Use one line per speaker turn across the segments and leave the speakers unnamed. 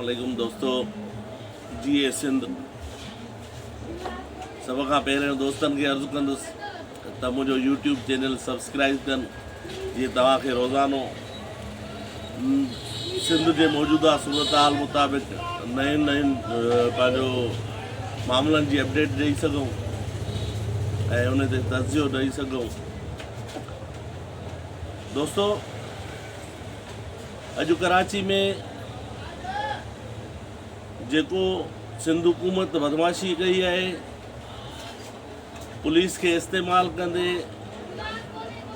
عليڪم دوستو جيئي سنڌ سڀ کان پهريون دوستن کي عرض ڪندس ته منهنجو يوٽيوب چينل سبسڪرائب ڪن جيئن توهان کي روزانو سنڌ جي موجوده صورتحال مطابق نين نين پنهنجو معاملن جي اپڊيٽ ڏئي سگهون ۽ ان تي تجزيو ڏئي سگهون. دوستو اڄ ڪراچي ۾ جيڪو سنڌ حڪومت بدمعاشي ڪئي آهي پوليس کي استعمال ڪندي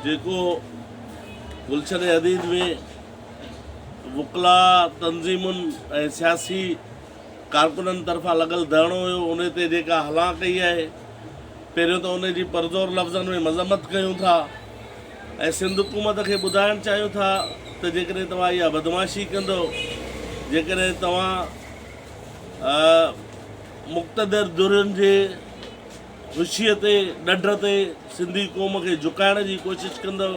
جيڪو گلشن حديد ۾ وڪلا تنظيمن ۽ سياسي ڪارڪنن طرفان لڳل ڌرڻو هيو ان تي جيڪا هلان ڪئي آهي پهريون ته ان جي پرزور لفظن ۾ مذمت ڪيون ٿا ۽ سنڌ حڪومت کي ٻڌائڻ چاهيون ٿا ته جيڪڏهن توهان اها بدمعاشي ڪندو جيڪڏهن توهان مقتدر ڌرين جي خوشيء تي ڏڍ تي سنڌي قوم کي جهڪائڻ جي ڪوشش ڪندؤ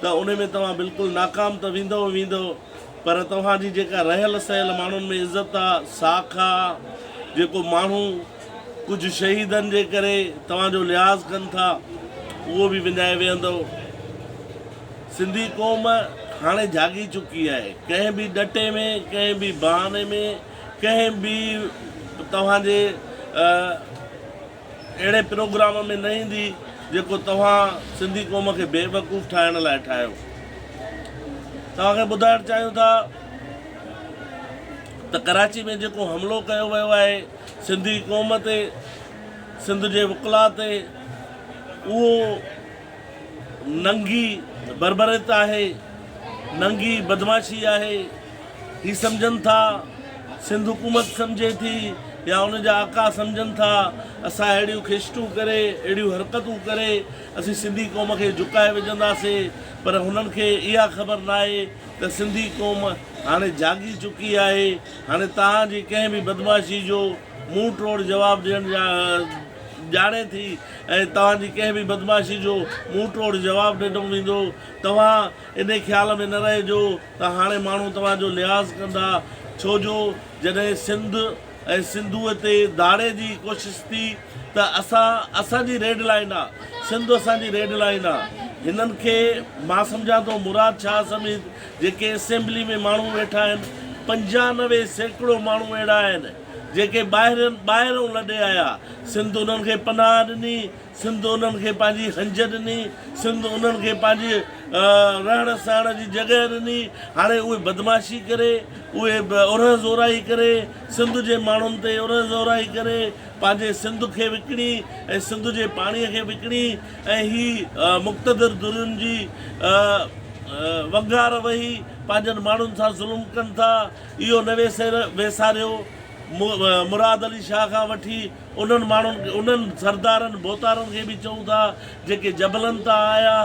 ته ان ۾ توهان بلڪل ناڪام ته ويندؤ ئي ويندؤ پر توهان جي جيڪا رهيل سهيل ماڻهن ۾ عزت آ، ساک آ، جيڪو ماڻهو ڪجهه شهيدن جي ڪري توهان جو لحاظ ڪن ٿا اهو به وڃائي ويهندؤ. سنڌي قوم هاڻي جاڳي چڪي آهي. ڪنهن به ڏٽي ۾، ڪنهن به بهاني ۾، ڪنهن به توهان جي اهڙي پروگرام ۾ نه ايندي جيڪو توهان سنڌي قوم کي بيوقوف ٺاهڻ لاء ٺاهيو. توهان کي ٻڌائڻ چاهيون ٿا ته ڪراچي ۾ جيڪو حملو ڪيو ويو آهي سنڌي قوم تي، سنڌ جي وڪلاء تي، اهو ننگي بربريت آهي، ننگي بدمعاشي آهي. هي سمجهن ٿا، سنڌ حڪومت سمجهي ٿي يا ان جا آقا سمجهن ٿا، اسان اهڙيون خشٽون ڪري، اهڙيون حرڪتون ڪري اسين سنڌي قوم کي جهڪائي وجهنداسين پر هنن کي اها خبر ناهي ته سنڌي قوم هاڻي جاڳي چڪي آهي، هاڻي توهان جي ڪنهن به بدمعاشي جو منهن ٽوڙ جواب ڏيڻ ڄاڻي ٿي ۽ توهان جي ڪنهن به بدمعاشي جو منهن ٽوڙ جواب ڏنو ويندو. توهان انهي خيال ۾ نه رهجو ته هاڻي ماڻهو توهان جو لحاظ ڪندا، ڇو جو جڏهن سنڌ ۽ سنڌوء تي ڌاڙي جي ڪوشش ٿي ته اسان اسان جي ريڊ لائين آ، سنڌ اسان جي ريڊ لائين آ. هنن کي مان سمجهان ٿو مراد شاهه سميت جيڪي اسيمبلي ۾ ماڻهو ويٺا آهن، 95% ماڻهو اهڙا آهن جيڪي ٻاهرين ٻاهرئون لڏي آيا، سنڌ انهن کي پناهه ڏني، سنڌ انهن کي پنهنجي هنج ڏني، سنڌ انهن کي پنهنجي رهڻ سهڻ جي جڳهه ڏني، هاڻي اهي بدمعاشي ڪري، اهي ارهه زورائي ڪري، سنڌ جي ماڻهن تي ارهه زورائي ڪري، پنهنجي سنڌ کي وڪڻي ۽ سنڌ جي پاڻي کي وڪڻي ۽ هي مقتدر ڌرين جي ونگار وهي پنهنجن ماڻهن سان ظلم ڪن ٿا، اهو نه ويساريو مراد علي شاهه کان وٺي انهن ماڻهن انهن سردارن ڀوتارن کي به چئون ٿا جيڪي جبلن تان آيا،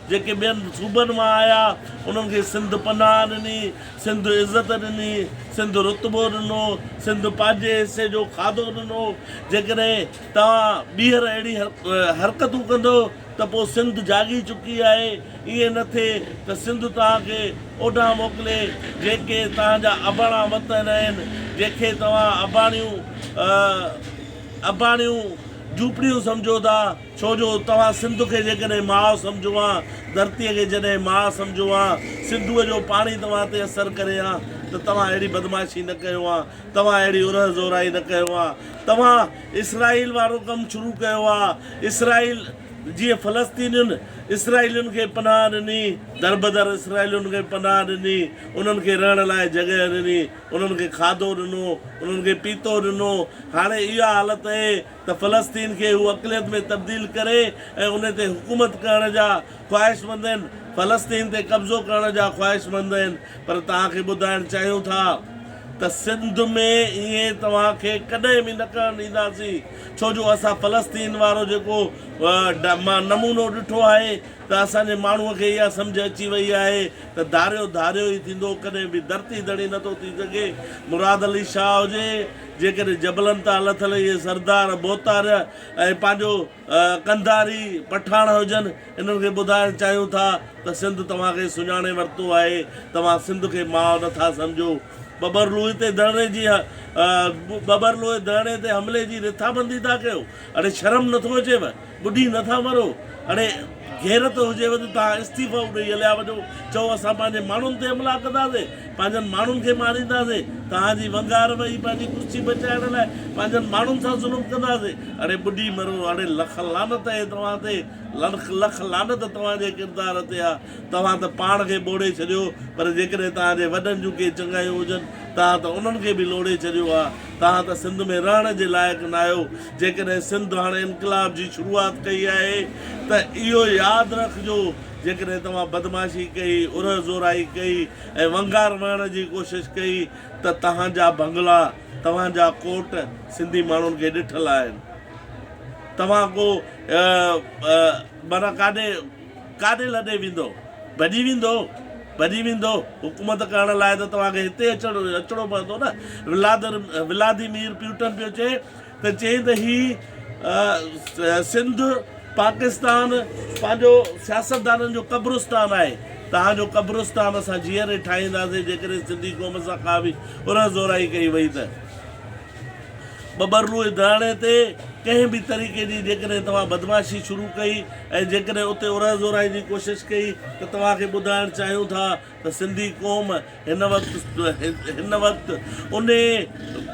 جيڪي ٻين صوبن مان آيا، انهن کي سنڌ پناهه ڏني، سنڌ عزت ڏني، سنڌ رتبو ڏنو، سنڌ پنهنجي حصي جو کاڌو ڏنو، جيڪڏهن توهان ٻيهر اهڙي حرڪتون ڪندؤ ته پوء سنڌ جاڳي چڪي آهي، ائين نه ٿئي ته سنڌ توهان کي اوڏانهن موڪلي جيڪي توهان جا اباڻا وطن آهن، جنهن کي توهان اباڻيون اباڻيون جهوپڙيون سمجهو ٿا، ڇو جو توهان سنڌ کي جيڪڏهن ماء سمجهو ها، ڌرتيء کي جڏهن ماء سمجهو ها، سنڌوء جو پاڻي توهان تي اثر ڪري ها ته توهان اهڙي بدمعاشي نه ڪيو ها، توهان اهڙي ارهه زورائي نه ڪيو ها، توهان اسرائيل وارو ڪم شروع ڪيو ها، اسرائيل جيئن فلسطينين اسرائيلين کي پناهه ڏني، دربدر اسرائيلين کي پناهه ڏني، انهن کي رهڻ لاء جڳهه ڏني، انهن کي کاڌو ڏنو، انهن کي پيتو ڏنو، هاڻي اها حالت اهي ته فلسطين کي هو اقليت ۾ تبديل ڪري ۽ ان تي حڪومت ڪرڻ جا خواهشمند آهن، فلسطين تي قبضو ڪرڻ جا خواهشمند آهن پر توهان کي ٻڌائڻ چاهيون ٿا ته سنڌ ۾ ائين توهان کي ڪڏهن به نه ڪرڻ ڏينداسين ڇو جو اسان فلسطين وارو جيڪو نمونو ڏٺو آهي ته اسان جي ماڻهو کي اها سمجهه اچي وئي آهي ته ڌاريو ڌاريو ئي ٿيندو ڪڏهن به ڌرتي ڌڻي نٿو ٿي سگهي مراد علي شاهه هجي جيڪڏهن جبلن تان لٿل اهي سردار ڀوتار ۽ پنهنجو قنڌاري پٺاڻ هجن، انهن کي ٻڌائڻ چاهيون ٿا ته سنڌ توهان کي سڃاڻي ورتو آهي، توهان سنڌ کي ماء نه ٿا سمجهو. ٻٻرلوء تي ڌرڻي جي ٻٻرلوء ڌرڻي تي حملي جي رٿابندي ٿا ڪيو. اڙي شرم نٿو اچيو؟ ٻڏي نٿا مرو؟ اڙي غيرت هجيو ته توهان استعيفائون ڏئي هليا وڃو، چئو اسان پنهنجي ماڻهن تي حملا ڪنداسين، پنهنجن ماڻهن کي مارينداسين، توهان جي ونگار وئي پنهنجي ڪرسي بچائڻ لاء پنهنجن ماڻهن سان ظلم ڪنداسين. اڙي ٻڏي مرو، اڙي لک لعنت اهي توهان تي، لک لعنت توهان جي ڪردار تي آ، توهان ته پاڻ کي ٻوڙي ڇڏيو، پر جيڪڏهن توهان جي وڏن جون ڪي چڱايون هجن، توهان ته انهن کي به لوڙهي ڇڏيو آ. توهان ته سنڌ ۾ رهڻ جي لائق ناهيو. جيڪڏهن سنڌ هاڻي انقلاب جي شروعات ڪئي آهي ته اهو ياد رکجو جيڪڏهن توهان بدمعاشي ڪئي، ارهه زورائي ڪئي ۽ ونگار وهڻ جي ڪوشش ڪئي ته توهان جا بنگلا، توهان جا ڪوٽ سنڌي ماڻهن کي ڏٺل آهن. توهان ڪو معنيٰ ڪاڏي ڪاڏي لڏي ويندو؟ ڀڄي ويندو؟ ڀڄي ويندو؟ حڪومت ڪرڻ لاء ته توهان کي هتي اچڻ اچڻو پوندو نه. ولادر ولاديمير پيوٽن پيو چئي ته چئي ته هي سنڌ پاڪستان پنهنجو سياستدانن جو قبرستان آهي. توهان جو قبرستان اسان جيئري ٺاهينداسين جيڪڏهن سنڌي قوم سان ڪا به ارهه زورائي ڪئي وئي ته. ٻٻرلوء ڌرڻي تي ڪنهن به طريقي جي جيڪڏهن توهان بدمعاشي شروع ڪئي ۽ جيڪڏهن اتي ارهه زورائي جي ڪوشش ڪئي ته توهان کي ٻڌائڻ چاهيون ٿا ته سنڌي قوم هن وقت هن وقت انهي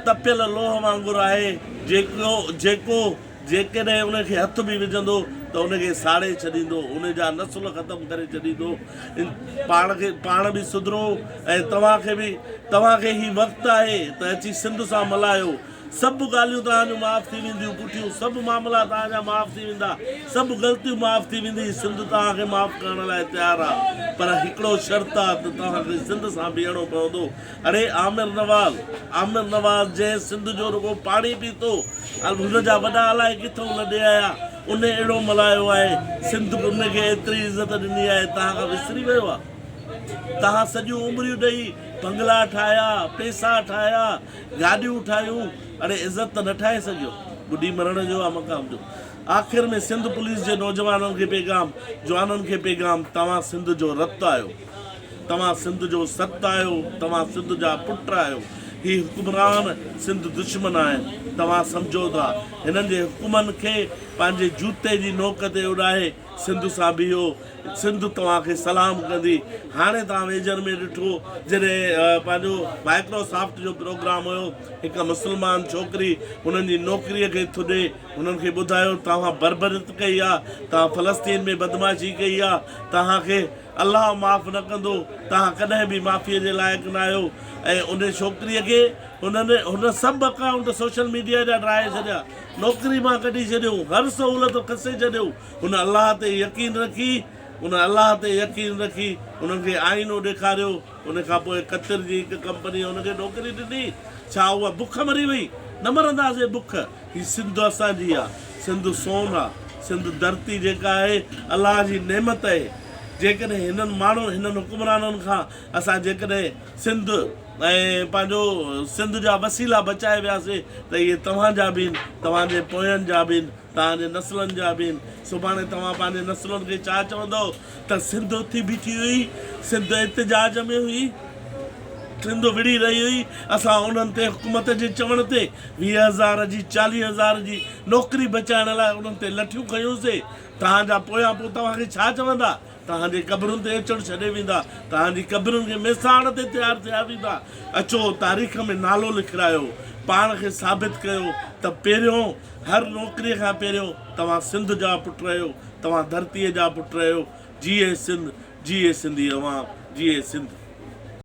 تپيل لوهه وانگر آهي جيڪو جيڪو جيڪڏهن ان کي هٿ به وجهندو ته ان کي ساڙي ڇڏيندو، ان جا نسل ختم ڪري ڇڏيندو. پاڻ کي پاڻ به سڌرو ۽ توهان کي به توهان کي هي وقت آهي ته اچي سنڌ سان ملهايو. سڀ ڳالهيون توهان جون معاف ٿي وينديون، پٺيون سڀ معاملا توهان جا معاف ٿي ويندا، سڀ غلطيون معاف ٿي ويندي، سنڌ توهان کي معاف ڪرڻ لاء تيار آ پر هڪڙو شرط آ ته توهان کي سنڌ سان بيهڻو پوندو. اڙي عامر نواز، عامر نواز جنهن سنڌ جو رڳو پاڻي پيتو، هن جا وڏا الائي ڪٿئون لڏي آيا، ان اهڙو ملهايو آهي، سنڌ به ان کي ايتري عزت ڏني آهي، توهان کان وسري ويو آ؟ توهان سڄيون عمريون ڏئي بنگلا ٺاهيا، پيسا ٺاهيا، گاڏيون ٺاهيون، اڙي عزت ته نه ٺاهي سگهيو، ٻڏي مرڻ جو آ مقام جو. آخر ۾ سنڌ پوليس جي نوجوانن کي پيغام، جوانن کي پيغام، توهان سنڌ جو رت آهيو. توهان سنڌ جو ست آهيو، توهان سنڌ جا پٽ آهيو، هي حڪمران سنڌ دشمن آهن، توهان سمجهو ٿا هنن جي حڪمن کي پنهنجي جوتي جي نوڪ تي اڏائي سنڌ سان بيهو، سنڌ توهان کي سلام ڪندي، هاڻي توهان ويجهر ۾ ڏٺو جڏهن پنهنجو مائڪرو سافٽ جو پروگرام هيو، هڪ مسلمان ڇوڪري هنن جي نوڪري کي ٿڏي هنن کي ٻڌايو توهان بربريت ڪئي آ، توهان فلسطين ۾ بدمعاشي ڪئي آ، توهان کي. الله معاف نه ڪندو، توهان ڪڏهن به معافيء جي لائق ناهيو ۽ ان ڇوڪريء کي هنن هن سڀ اڪائونٽ سوشل ميڊيا جا ڊاهي ڇڏيا، نوڪري مان ڪڍي ڇڏيو، هر سهولت کسي ڇڏيو، هن الله تي يقين رکي، ان الله تي يقين رکي انهن کي آئينو ڏيکاريو، ان کان پوء قطر جي هڪ ڪمپنيء هن کي نوڪري ڏني، ڇا اها بک مري وئي؟ نه مرنداسين بک. هي سنڌ اسان جي آ، سنڌ سون آ، سنڌ ڌرتي جيڪا آهي الله جي نعمت اهي، جيڪڏهن هنن ماڻهن هنن حڪمرانن کان اسان جيڪڏهن سنڌ ۽ پنهنجو سنڌ جا وسيلا بچائي وياسي ته اهي توهان جا به آهن، توهان جي پوين جا به آهن، توهان جي نسلن جا به آهن، سڀاڻي توهان پنهنجي نسلن کي ڇا چوندؤ ته سنڌ اٿي بيٺي هئي، سنڌ احتجاج ۾ هئي. سنڌ وڙهي رهي هئي، اسان انهن تي حڪومت جي چوڻ تي 20 هزار جي 40 هزار جي نوڪري بچائڻ لاء انهن تي لٺيون کنيونسي، توهان جا پويان پوء توهان کي ڇا چوندا؟ توهان جي قبرن تي اچڻ ڇڏي ويندا، توهان جي قبرن کي ميساڙ تي تيار ٿيا ويندا، اچو تاريخ ۾ نالو لکرايو، پاڻ کي ثابت ڪيو ته پهريون هر نوڪري کان پهريون توهان سنڌ جا پٽ آهيو، توهان ڌرتيء جا پٽ آهيو، جيئي سنڌ، جيئي سنڌي عوام، جيئي سنڌ.